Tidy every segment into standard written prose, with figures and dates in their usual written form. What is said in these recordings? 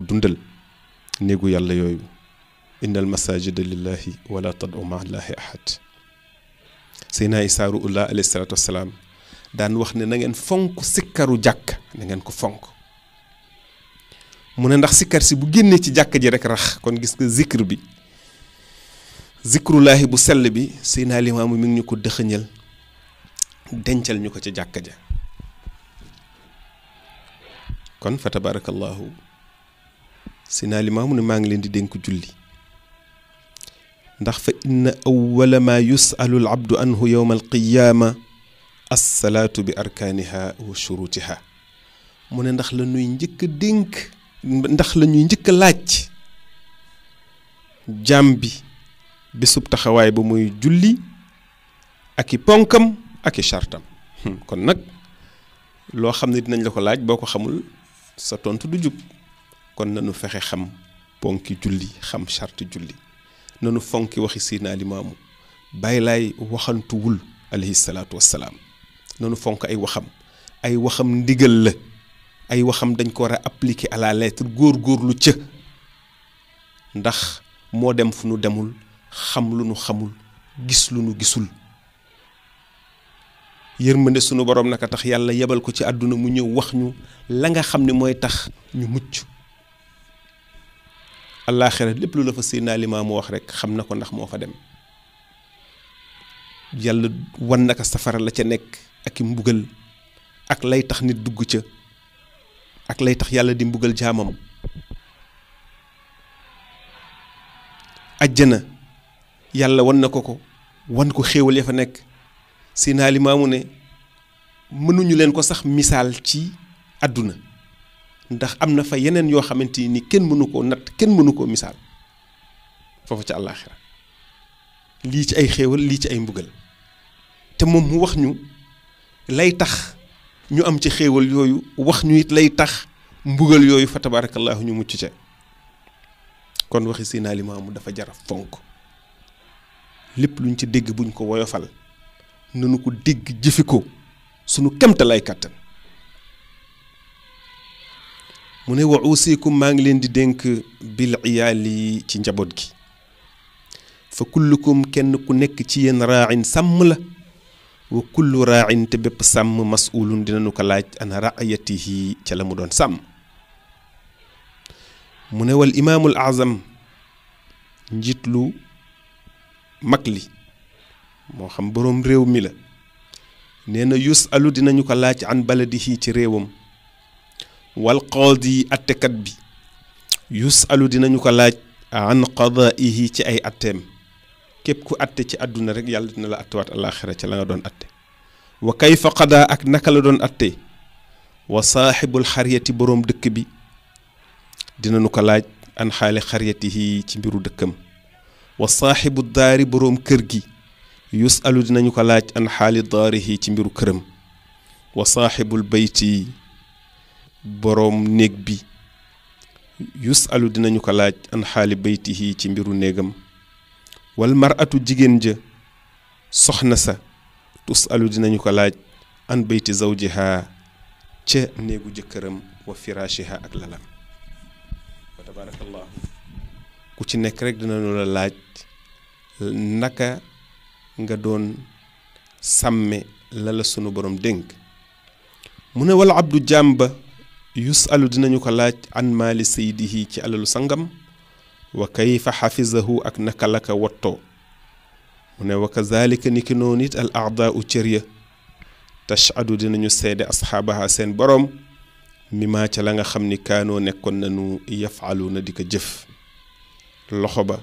dundal néegu yàlla yooyu innal masajida lillahi wala tad'u ma'a allahi ahad Seydina Isaa Ruuhullah alayhi salaatu wassalaam daan wax ne na ngeen fonk sikkaru jàkk na ngeen ko fonk mu ne ndax sikkar si bu génnee ci jàkk ji rek rax kon gis nga zikr bi zikrullahi bu sell bi Seydina Limaamu mi ngi ñu ko dëxëñal dencal ñu ko ca jàkk ja kon fa tabarakallahu Seydina Limaamu ne maa ngi leen di dénk julli ndax fa inna awwala ma yusalu al abdu anhu yawma al qiyaama assalaatu bi arkaaniha wa shurutiha mu ne ndax la ñuy njëkk a dénk ndax la ñuy njëkk a laaj jaam bi bésub taxawaay ba muy julli ak i ponkam ak i chartam kon nag loo xam ne dinañ la ko laaj boo ko xamul sa tontu du jub kon nanu fexe xam ponki julli xam charte julli nanu fonki waxi Seydina Limaamu bàyyi laay waxantuwul alayhi salaatu wassalaam nanu fonk ay waxam ndigal la ay waxam dañ ko war a appliquer à la lettre góor-góorlu ca ndax moo dem fu nu demul xam lu nu xamul gis lu nu gisul yërmande sunu borom naka tax yàlla yebal ko ci àdduna mu ñëw wax ñu la nga xam ne mooy tax ñu mucc àllaaxira lépp lu la fa Seydina Limaamu wax rek xam na ko ndax moo fa dem yàlla wan naka safara la ca nekk ak i mbugal ak lay tax nit dugg ca ak lay tax yàlla di mbugal jaamam ajjana yàlla wan na ko wan ko xéewal ya fa nekk Seydina Limaamu ne mënuñu leen ko sax misaal ci àdduna ndax am na fa yeneen yoo xamante ni kenn mënu koo natt kenn mënu koo misaal foofu ci àllaaxira lii ci ay xéewal lii ci ay mbugal te moom mu wax ñu lay tax ñu am ci xéewal yooyu wax ñu it lay tax mbugal yooyu fa tabaarakallaahu ñu mucc ca kon waxi Seydina Limaamu dafa jara fonk lépp luñ ci dégg buñ ko woyofal nanu ko dégg jëfi ko sunu kemta lay kàttan mu ne wa uusikum maa ngi leen di dénk bil iyaali ci njaboot gi fa kullukum kenn ku nekk ci yéen raa'in sàmm la wa kullu raa'in te bépp sàmm mas'ulun dinañu ko laaj an ra'ayatihi ca la mu doon sàmm mu ne wal imaamul azam njiit lu mag li moo xam boroom réew mi la nee na yusalu dinañu ko laaj an baladihi ci réewam wal qaadi attekat bi yusalu dinañu ko laaj an qadaihi ci ay atteem képp ku atte ci àdduna rek yàlla dina la attewaat alaaxira ca la nga doon atte wa kayfa qadaa ak naka la doon atte wa saaxibul xariyati boroom dëkk bi dinañu ko laaj an xaali xariyatihi ci mbiru dëkkam wa saaxibu daari boroom kër gi yusalu dinañu ko laaj an xaali daarihi ci mbiru këram wa saaxibul bayti boroom néeg bi yusalu dinañu ko laaj an xaali baytihi ci mbiru néegam wal mar'atu jigéen ja soxna sa tusalu dinañu ko laaj an bayti zawjiha ca néegu jëkkëram wa firashiha ak lalam wa tabarakallahu ku ci nekk rek dinañu la laaj naka nga doon sàmme la la sunu borom dénk mu ne wala abdu jàmba yusalu dinañu ko laaj an maali saydihi ci alalu sangam wa kayfa xafizahu ak naka la ka wottoo mu ne wa kazalika ni ki noonu it al aadaau cër ya tashadu dinañu seede asxaabaha seen borom mi maa ca la nga xam ni kaanoo nekkoon nañu yafalu na di ko jëf loxo ba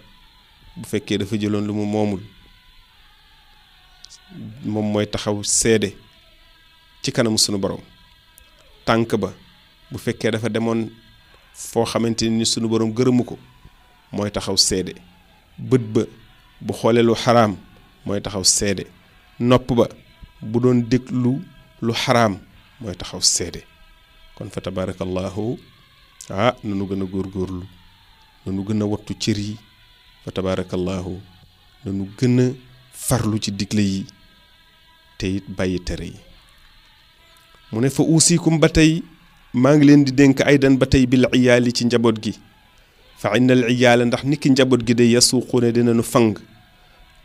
bu fekkee dafa jëloon lu mu moomul moom mooy taxaw seede ci kanamu sunu borom tànk ba bu fekkee dafa demoon foo xamante ni sunu borom gërëmu ko mooy taxaw seede bët ba bu xoolee lu xaraam mooy taxaw seede nopp ba bu doon déglu lu xaraam mooy taxaw seede kon fa tabarakallahu nanu gën a góorgóorlu nanu gën a wattu cër yi fa tabarakallahu nanu gën a farlu ci digle yi te it bàyyi tere yi mu ne fa uusikum ba tey maa ngi leen di dénk aydan ba tey bil iyaali ci njaboot gi fa innal iyaala ndax niki njaboot gi de yasuuquune dinañu fang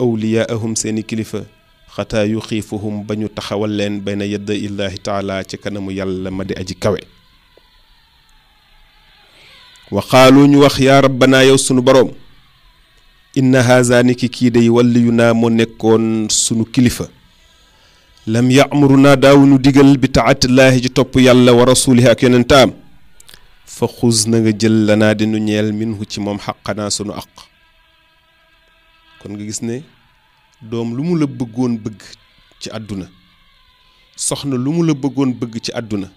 awliyaahum seeni kilifa xataa yuxiifuhum ba ñu taxawal leen bayna yadda illaahi taala ci kanamu yàlla ma di aji kawe wa qaalu ñu wax yaa rabbanaa yow sunu boroom inna haza niki kii day waliyu naa moo nekkoon sunu kilifa lam ya'muruna daawunu digal bi taatillaahi ci topp yàlla wa rasulihi ak yonentaam fa xuz na nga jël lanaa di nu ñeel minhu ci moom xaqanaa sunu aq kon nga gis ne doom lu mu la bëggoon bëgg ci àdduna soxna lu mu la bëggoon bëgg ci àdduna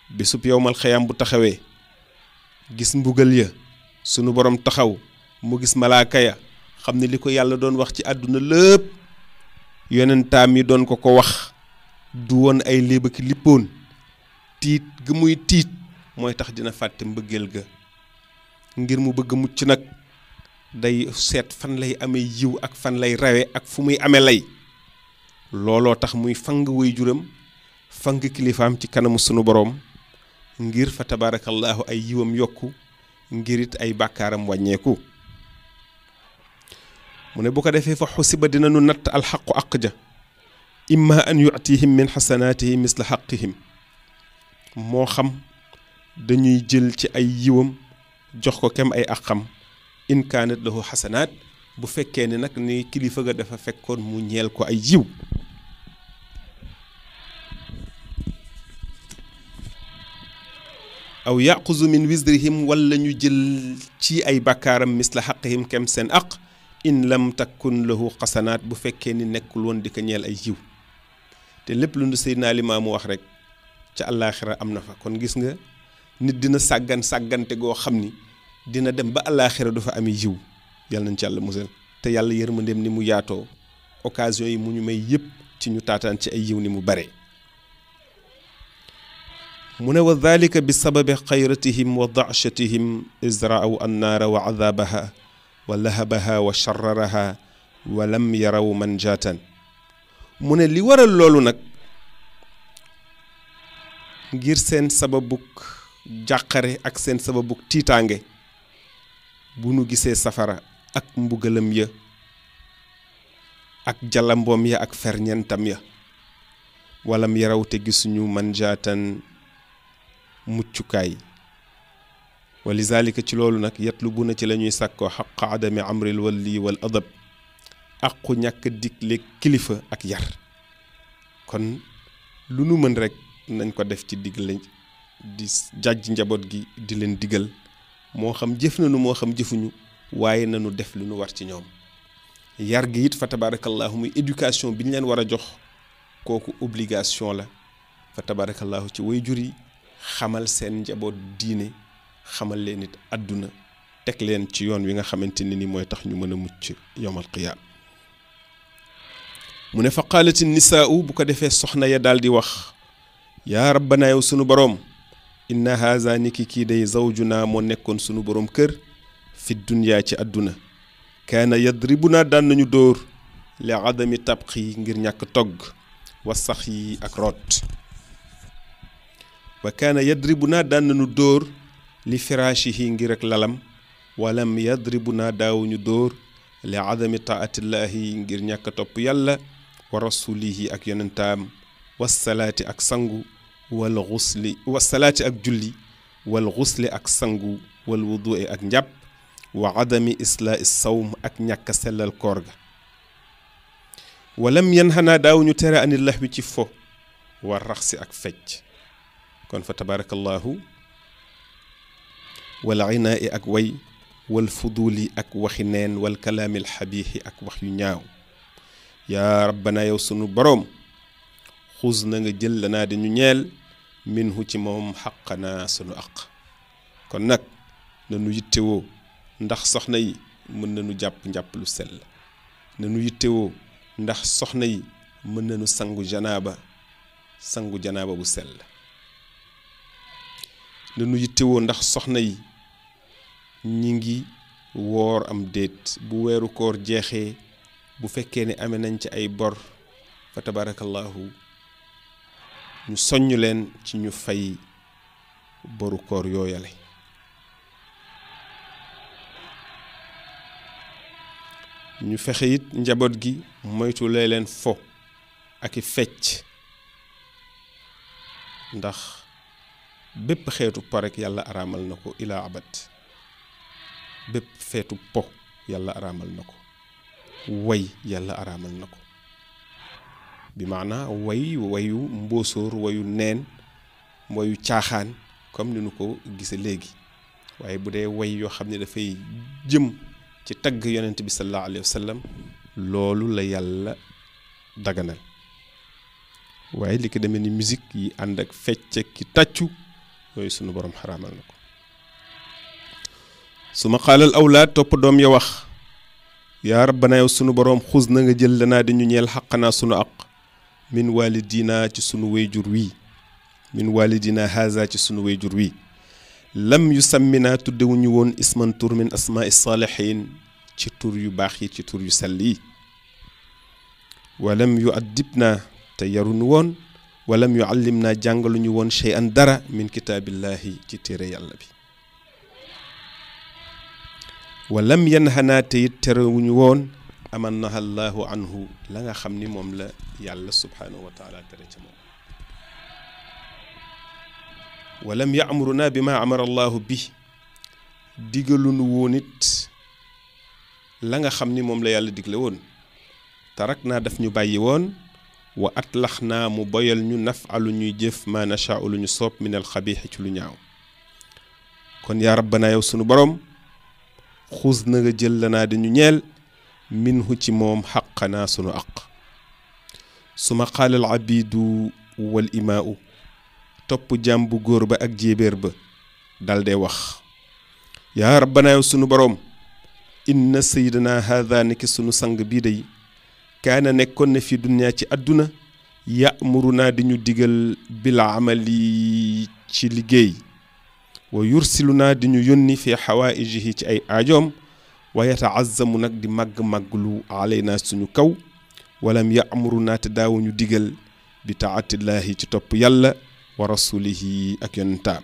bisub yowmal xayaam bu taxawee gis mbugal ya sunu borom taxaw mu gis malaaka ya xam ne li ko yàlla doon wax ci àdduna lépp yonentaam yi doon ko wax du woon ay léeba ki lippoon tiit ga muy tiit mooy tax dina fàtte mbëggeel ga ngir mu bëgg mucc nag day seet fan lay amee yiw ak fan lay rawe ak fu muy amee lay looloo tax muy fang waajuram fang kilifaam ci kanamu sunu boroom ngir fa tabaarakallaahu ay yiwam yokku ngir it ay bàkkaaram wàññeeku mu ne bu ko defee fa xusiba dinañu natt alxaqu aq ja imma an yu'tihim min xasanaatihim misla xaqihim moo xam dañuy jël ci ay yiwam jox ko kem ay aqam in kaanat lahu xasanaat bu fekkee ne nag ni kilifa ga dafa fekkoon mu ñeel ko ay yiw aw yaquzu min wisrihim wala ñu jël ci ay bakkaaram misla xaqihim kem seen aq in lam takun lahu xasanaat bu fekkee ni nekkul woon di ko ñeel ay yiw te lépp lu nu Seydina Limaamu wax rek ca àllaaxira am na fa kon gis nga nit dina sàggante goo xam ni dina dem ba àllaaxira du fa ami yiw yàlla nañ ci yàlla musal te yàlla yërmandeem ni mu yaatoo occasion yi mu ñu may yëpp ci ñu taataan ci ay yiw ni mu bare mu ne wa dhalika bi sababi xayratihim wa dachatihim izraaw annaara wa cadaabaha wa lahabaha wa charraraha wa lam yaraw manjaatan mu ne li waral loolu nag ngir seen sababuk jàqare ak seen sababuk tiitaange bu nu gisee safara ak mbugalam ya ak jalamboom ya ak ferñentam ya walam yaraw te gisuñu manjaatan muccukaay wa lizalika ci loolu nag yatlubuna ci la ñuy sàkkoo xaqa adami amril walli wal adab aqu ñàkk digle kilifa ak yar kon lu nu mën rek nañ ko def ci digle di jàjj njaboot gi di leen digal moo xam jëf nañu moo xam jëfuñu waaye nañu def lu nu war ci ñoom yar gi it fa tabarakallahu muy éducation bi ñu leen war a jox kooku obligation la fa tabarakallahu ci waajur yi xamal seen njaboot diine xamal leen it àdduna teg leen ci yoon wi nga xamante ne ni mooy tax ñu mën a mucc yawmal qiyaam mu ne fa qaalati nisaa'u bu ko defee soxna ya daal di wax yaa rabbana yow sunu boroom inna haza niki kii day zawjuna moo nekkoon sunu boroom kër fi dunyaa ci àdduna kaana yadribuna daan nañu dóor li adami tabqi ngir ñàkk togg wa sax yi ak root wa kaana yadribuna daan nañu dóor li firaashihi ngir ak lalam walam yadribuna daawuñu dóor li adami taatillahi ngir ñàkk topp yàlla wa rasulihi ak yonentaam wasalaati ak sangu wal xusli wasalaati ak julli wal xusli ak sangu wal wudu'i ak njàpp wa adami islaa'i sawm ak ñàkk sellal koor ga walam yanhana daawuñu tere ani laxwi ci fo wa raxsi ak fecc kon fa tabarakallahu wal inaa'i ak way wal fuduli ak waxi neen wal kalaamil xabiixi ak wax yu ñaaw yaa rabbana yow sunu boroom xuz na nga jël lanaa di ñu ñeel minhu ci moom xaqanaa sunu aq kon nag nanu yittewoo ndax soxna yi mën nañu jàpp njàpp lu sell nanu yittewoo ndax soxna yi mën nañu sangu janaaba bu sell nanu yittewoo ndax soxna yi ñi ngi woor am déet bu weeru koor jeexee bu fekkee ne amee nañ ci ay bor fa tabarakallahu ñu soññ leen ci ñu fay boru koor yooyale ñu fexe it njaboot gi moytu leen fo ak i fecc ndax bépp xeetu po rek yàlla araamal na ko ilaa abad bépp feetu po yàlla araamal na ko way yàlla araamal na ko bi maanaa wayu mbóosóor wayu neen wayu caaxaan comme ni nu ko gise léegi waaye bu dee way yoo xam ne dafay jëm ci tagg yonent bi sallallahu alayhi wa sallam loolu la yàlla daganal waaye li ko demee ni musique yi ànd ak fecc ki tàccu yooyu sunu borom xaraamal na ko su ma xaalal awlaad topp doom ya wax yaa rabbana yow sunu borom xus na nga jël lanaa di ñu ñeel xaqanaa sunu aq min walidina ci sunu wayjur wi min walidina haza ci sunu wayjur wi lam yu sammina tuddewuñu woon isman tur min asmaa saalihin ci tur yu baax yi ci tur yu sell yi walam yu addibna te yarunu woon walam yu allimna jàngaluñu woon shay'an dara min kitaabillahi ci téere yàlla bi walam yanhana te it terewuñu woon amannaha allahu anhu la nga xam ni moom la yàlla subhanahu wa taala tere ca moom walam yaamuruna bi ma amara allahu bi digalunu woon it la nga xam ni moom la yàlla digle woon tarak naa daf ñu bàyyi woon wa atlax naa mu boyal ñu nafalu ñuy jëf ma nashaau lu ñu soob min al xabiixi ci lu ñaaw kon yaa rabbana yow sunu borom xus na nga jël lanaa di ñu ñeel minhu ci moom xaqanaa sunu aq suma xaalal abidu wal imaau topp jàm bu góor ba ak jéebéer ba dalde wax yaa rabbana yow sunu boroom inna sayyidana haadha niki sunu sang bii day kaana nekkoon na fi dunya ci àdduna ya'muruna di ñu digal bil amali ci liggéey wa yursiluna di ñu yónni fi xawaa'ijihi ci ay aajoom wa yataazzamu nag di màgg-màgglu alayna suñu kaw walam ya'muruna te daawuñu digal bi taatillahi ci topp yàlla wa rasulihi ak yonentaam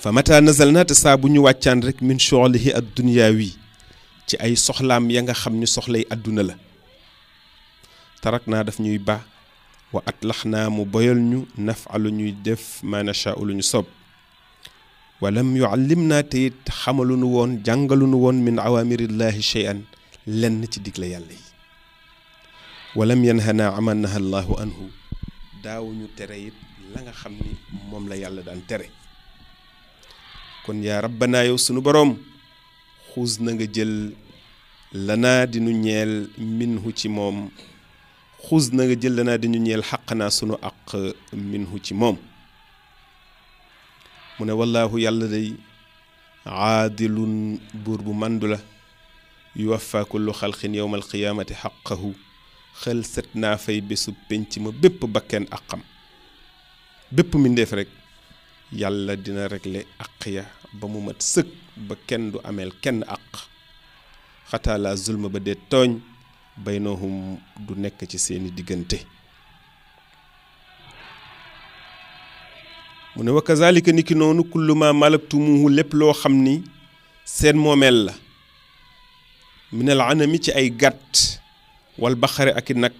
fa mata nazalna te saa bu ñu wàccaan rek min shughlihi ad dunyaawi ci ay soxlaam ya nga xam ni soxlay àdduna la tarak naa daf ñuy ba wa atlax naa mu boyal ñu nafalu ñuy def ma nashaa'u lu ñu sob walam yuallim naa te it xamalunu woon jàngalunu woon min awamirillahi shay'an lenn ci digle yàlla yi walam yanhana amannaha allahu anhu daawuñu tere it la nga xam ni moom la yàlla daan tere kon yaa rabbanaa yow sunu boroom xuus na nga jël lanaa di nu ñeel minhu ci moom xuus na nga jël lanaa di ñu ñeel xaqanaa sunu aq minhu ci moom mu ne wallaahu yàlla day aadilun buur bu màndu la yuwaffa kullu xalqin yowma alqiyaamati xaqahu xel set naa fay bésu penc ma bépp bakken aqam bépp mbindeef rek yàlla dina régler aq ya ba mu mat sëkk ba kenn du ameel kenn aq xataa la zulma ba dee tooñ baynahum du nekk ci seeni diggante mu ne wa kazalika ni ki noonu kullu ma malaktumuhu lépp loo xam ni seen moomeel la minal anami ci ay gàtt wal baxare ak i nag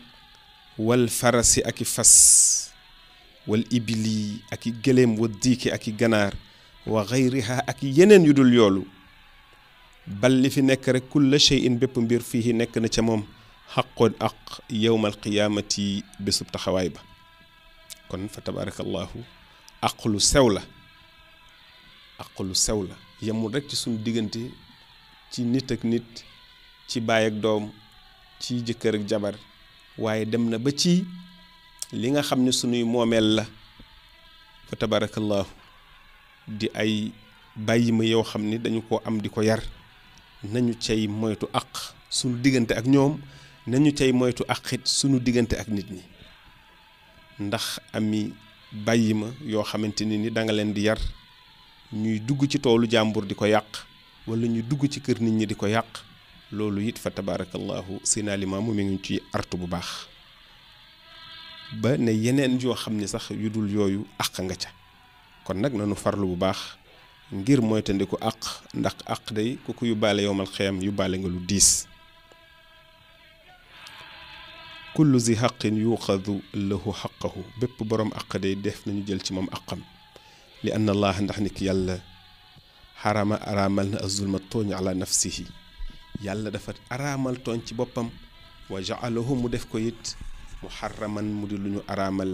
wal farasi ak i fas wal ibili ak i gëléem wa diiki ak i ganaar wa xayriha ak yeneen yu dul yoolu bal li fi nekk rek kulla shay'in bépp mbir fii nekk na ca moom xaqoon aq yowmal qiyaamati bésub taxawaay ba kon fa tabarakallahu aq lu sew la yemul rek ci suñu diggante ci nit ak nit ci baay ak doom ci jëkkër ak jabar waaye dem na ba ci li nga xam ne suñuy moomeel la fa tabarakallahu di ay bàyyi ma yoo xam ni dañu ko am di ko yar nañu cay moytu aq suñu diggante ak ñoom nañu cay moytu aqit suñu diggante ak nit ñi ndax ami bàyyi ma yoo xamante ni da nga leen di yar ñuy dugg ci toolu jàmbur di ko yàq wala ñuy dugg ci kër nit ñi di ko yàq loolu it fa tabarakallahu Seydina Limaamu mi ngi ci artu bu baax ba ne yeneen yoo xam ne sax yu dul yooyu àq nga ca kon nag nanu farlu bu baax ngir moytandiku àq ndax àq day ku ko yóbbaale yowmal xiyam yóbbaale nga lu diis kullu zi xaqin yuqadu lahu xaqahu bépp boroom àq day def nañu jël ci moom àqam li anna allah ndax nit yàlla xarama araamal na azulma tooñ ala nafsihi yàlla dafa araamal tooñ ci boppam wa jaalahu mu def ko it muharraman mu di lu ñu araamal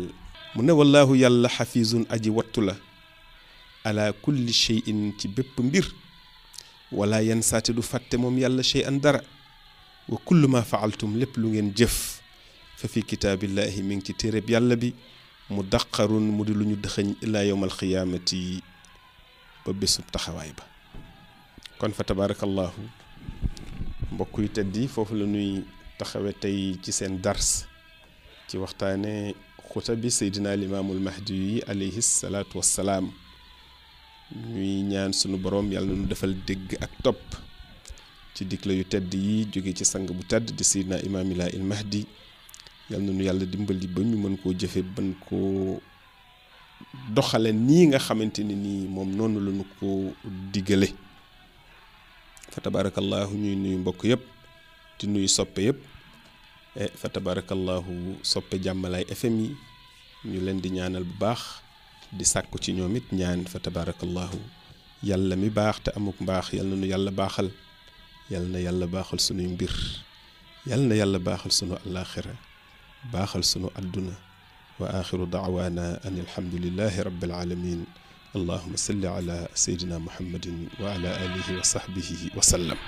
mu ne wallaahu yàlla xafiizun aji wattu la ala kulli shay'in ci bépp mbir wala yan saate du fàtte moom yàlla shay'an dara wa kullu ma faaltum lépp lu ngeen jëf fa fi kitaabillahi mi ngi ci téereb yàlla bi mu daqarun mu di lu ñu dëxëñ ilaa yowmal xiyaamati ba bésub taxawaay ba kon fa tabarakallahu mbokk yu tedd yi foofu la ñuy taxawe tey ci seen dars ci waxtaane xuta bi seydina limaamul mahdi yi alayhi salaatu wassalaam ñuy ñaan sunu boroom yàlla nu defal dégg ak topp ci digle yu tedd yi jóge ci sang bu tedd di seydina imaamilaa il mahdi yàlla nu yàlla dimbali ba ñu mën koo jëfe ban koo doxale nii nga xamante ni nii moom noonu la ñu ko diggale fa tabarakallahu ñuy nuyu mbokk yëpp di nuyu soppe yëpp fa tabarakallahu soppe jàmmalaay FM yi ñu leen di ñaanal bu baax di sàkku ci ñoom it ñaan fa tabarakallahu yàlla mi baax te amuk mbaax yal na nu yàlla baaxal yal na yàlla baaxal sunuy mbir yal na yàlla baaxal sunu àllaaxira baaxal sunu àdduna wa axiru daawaana an alhamdulillahi rabbil alamin allahuma salli ala seydina muhammadin wa ala alihi wa sahbihi wa sallam